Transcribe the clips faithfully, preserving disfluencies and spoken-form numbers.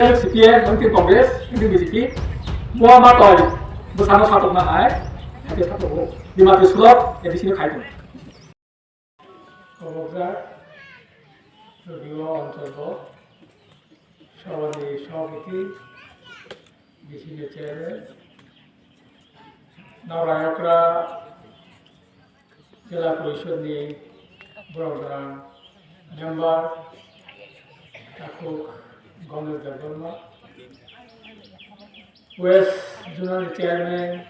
C P M, wngkhe Congress, wngkhe B J P, muama toi bwsano satokna hai, hai khe satokgo. Dimati sulok A D C no khai tong. Obokjak, radio onchol bo, sabani sabapati, B C ni chairman, Naurayokra Jila Porishod ni borok gwnang member, takhuk Ganesh Debbarma, West Zonal ni chairman,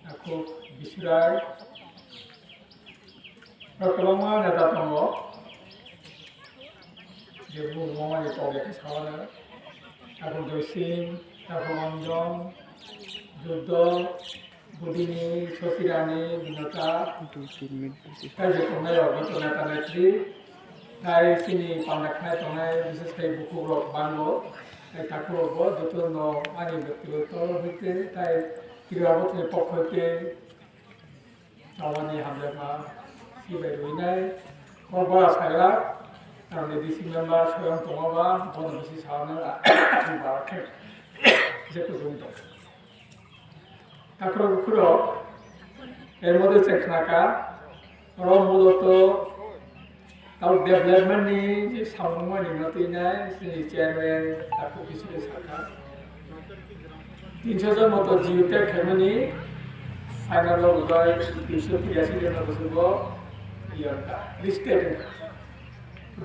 takhuk Bisurai, aro kwbangma neta tongo, je bumo mani tong ya khe sawana, takhuk Joysim, takhuk Anjong, Juddo, Budini, Sosirani, Binota, tei je tongnai rok, joto neta netri, tei chini panda khnai tongnai, bises khe bukhuk rok bango, tei takhuk rok bo joto no ani byaktigoto hoite, tei Tripura Mothani pokho hoite, Chawani hamjakma sibai rwinai, kok bora sailak, ang D C member soyang tongo ba, bono bisi sawana, ang bara khe, je kuchung tong. Takhuk bukhuk rok, er modhe se khnaka, oro muloto Tamo development ni je samung mani no twi nai, chini chairman takhuk bisingo sakha. Tinso jon moto geotag khaimani final o budai tinso tiyasi jon no bwswk bo yangkha, listed wngkha.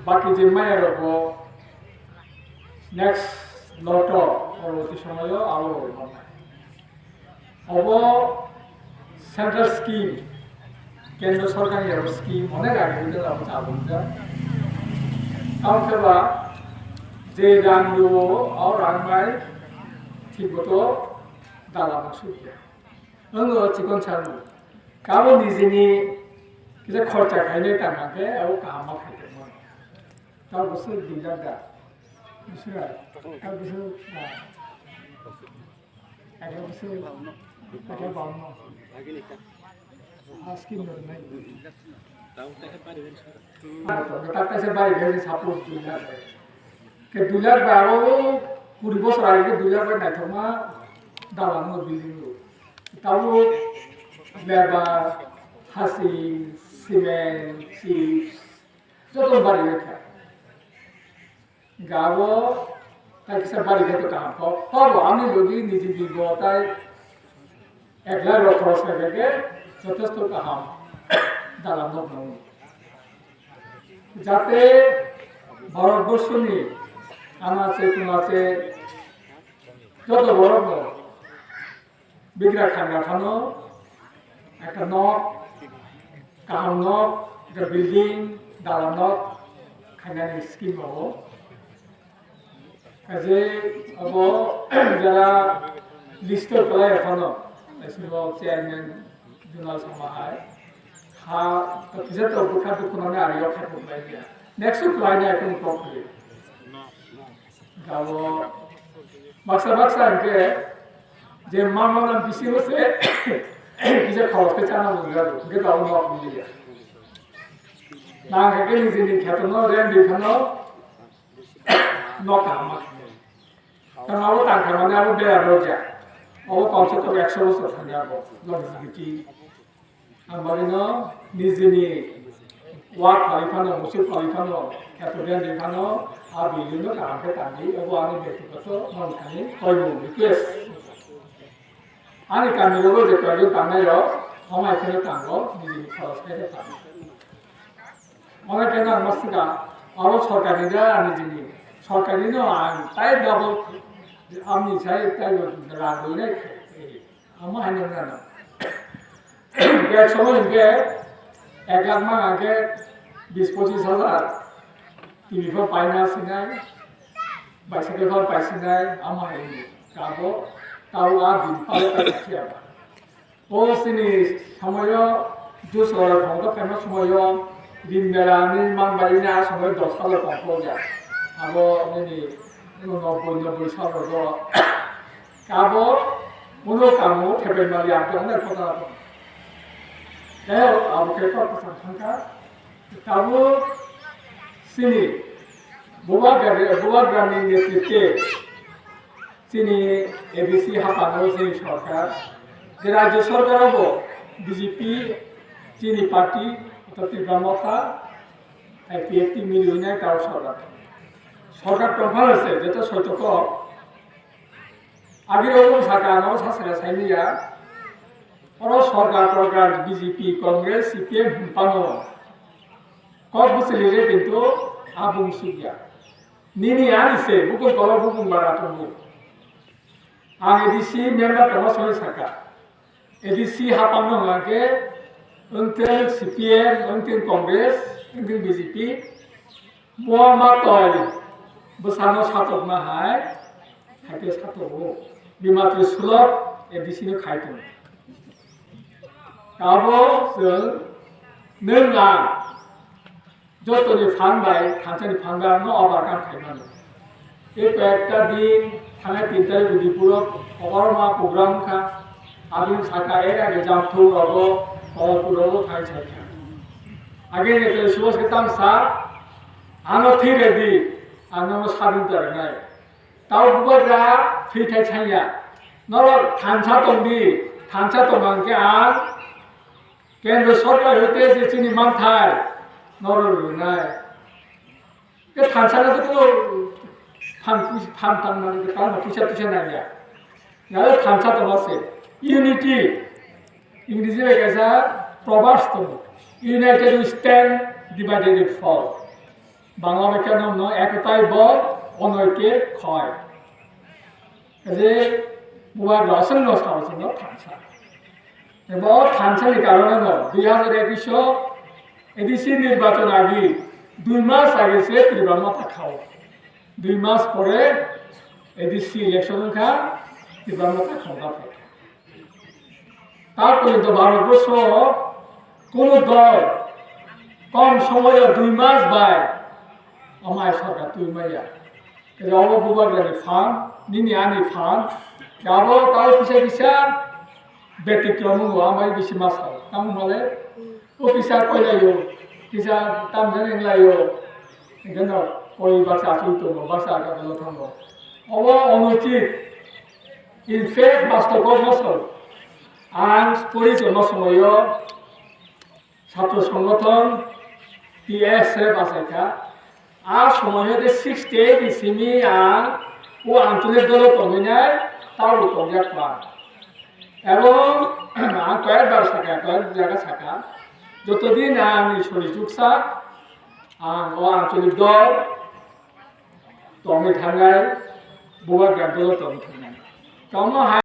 Baki je maya rok bo next lot o porborti somoyo abo rok manai. Obo central scheme, kendro sorkarni abo scheme, onek age hwnwi abo chabwi jak. Tamo khe ba je rang rwo, o rang bai thik boto dala maksud ya. Wngno chikon sango. Kabo nijini kisa khorcha khainai tangma khe abo kaham ma khaitongma. Tamo bwswk dui lakh da. Bwswk da. Tamo bwswk da. Abo se, abo bangma. Asking no nai. Tamo kaisa bari gari se suppose dui lakh. Ke dui lakh ba abo kuri bosor age ke dui lakh ba naithokma dalam no building no. Tamo lebar, hasing, cement, chips, joto bari gari kha. Gabo tai kisa bari khe to kaham kok. Tobo ani logi niji bibo tai ek lakh rok khoros khai khe jothesto kaham dalam nok nang. Jate Bharat borsoni anache kunache joto borok no Bigra khanda phano ekta nok, kaham nok, ekta building, dalam nok khainani scheme rwo. Kaje abo jara list o kwlai phano, naisingbo chairman Junal Sama hai. Ha, kisa to bwkha dukhu nani ari o khaipuk lai ya. Next to kwlai na ekon kok khri. Gabo baksa baksa hwnkhe je ma ma nang bisingo se kisa khorok khe chana bo wngya bo, hwnkhe gabo nok wngya. Nang khe nijini kheto no rent di phano nok kaham ma khe. Tamo abo tang kha mane abo bera rok ya. Abo komse kom ekso bosor thangya bo, nok jigiti. Ang bagwino nijini wa khali phano, musuk khali phano, kheto biyang di phano, a building no kaham khe tangdi, abo ani byaktigoto mani thani koimung request. Ani kami rogo je koijon tangnai rok, hamai kheno tango, nijini khoros khai khe tango. Onek khe nang masika, abo sorkar ni da ani jini, sorkar ni no ang tai double, amni sai tai rang doi nai khe. Amo hai nang nang. Ek somoy hwnkhe ek lakh mang hwnkhe bis pochis hajar T V pho paina sinai, bicycle pho paisinai, amo hai hwnwi. Abo tao a din pale paisa siya. O sini somoyo, jus rok khongo phaima somoyo, rin bera ni man bai ni a somoyo dos hajar kong kho ya. Abo nini nobboi nobboi sal rogo. Abo kuno kamo thepai mali ang tong nai kota to. Tei abo khe kok kwcham thangkha. Tabuk sini Bubagra, Bubagrani netritwe chini A D C hapano chini sorkar, je rajyo sorkar bo B J P chini party, Tripura Motha, I P F T mili hwnwi tao sorkar. Sorkar tongphano se, jeto soito kok. Agirok wng sakha, ano sasra saimanya. Oro sorkar torkar B J P, Congress, C P M hwnphano kok bwswlwi le kintu abung sukya. Nini ani se, bukung kolok bukung bara tongo. Ang A D C member tongma soi sakha. A D C hapang no hwnkhe, wngthwng C P M, wngthwng Congress, wngthwng B J P, bo ma toi bwsano satokma hai, hai khe satogo. Bimatwi sulok A D C no khai tongo. Abo chwng nwng ang jotoni phan bai thansani phan bai no overcome khai mano. Tei koi ekta din thangnai tin tarik Udipuro koborma program wngkha. Abini saka era ni jamthung rogo, Koborpur rogo thai sai kha. Age ni tei Subhash Ketam sa, ano thwi redi, ano sadin ta rwnai. Tao bubagra thwi thai sanya. Norok thansa tongdi, thansa tongmang khe ang Kendra sorkar hoite je chini manthai norok rwnai. Ke thansa na to phan phan tang mani ke tang puisa puisa nangya. Nale thansa to se. Unity. Ingreji bai kaisa proverbs tongo. United we stand, divided we fall. Bangla bai khe no, no, ekotai bol, onoike khoy. Je bubagra aswk no sao chwngno thansa. Ebo thansani karone no dui hazar ekwis o A D C nirbachon agi dui mas age se Tripura Motha khao. Dui mas pore A D C election wngkha, Tripura Motha khao da phaikha. Ta porjonto Bharat borso kono dol kom somoyo dui mas bai amai sorkar twi maya. Khe obo bubagrani phan, nini ani phan, khe abo tao kisa kisa betikrom wngo, amai bisi ma sao. Tamo hwnle, o kisa koilaio, kisa tamjani wnglaio, hwnkhe no koi baksa achuk tongo, baksa aga dolo thango. Obo onuchit, in fact, bastobo ma sao. Ang pori tongma somoyo, Chhatro Songgothon T S F achaikha. A somoiyo de sixty eight ni simi ang o anchalik dolo tongwi nai, tabo tongjak kha. Ebong ang koyekbar sakha, koyek jaga sakha, joto din ang Ishwar ni chuksa, ang o anchalik dol tongwi thangnai, bubagra dolo tongwi thangnai. Tamo hai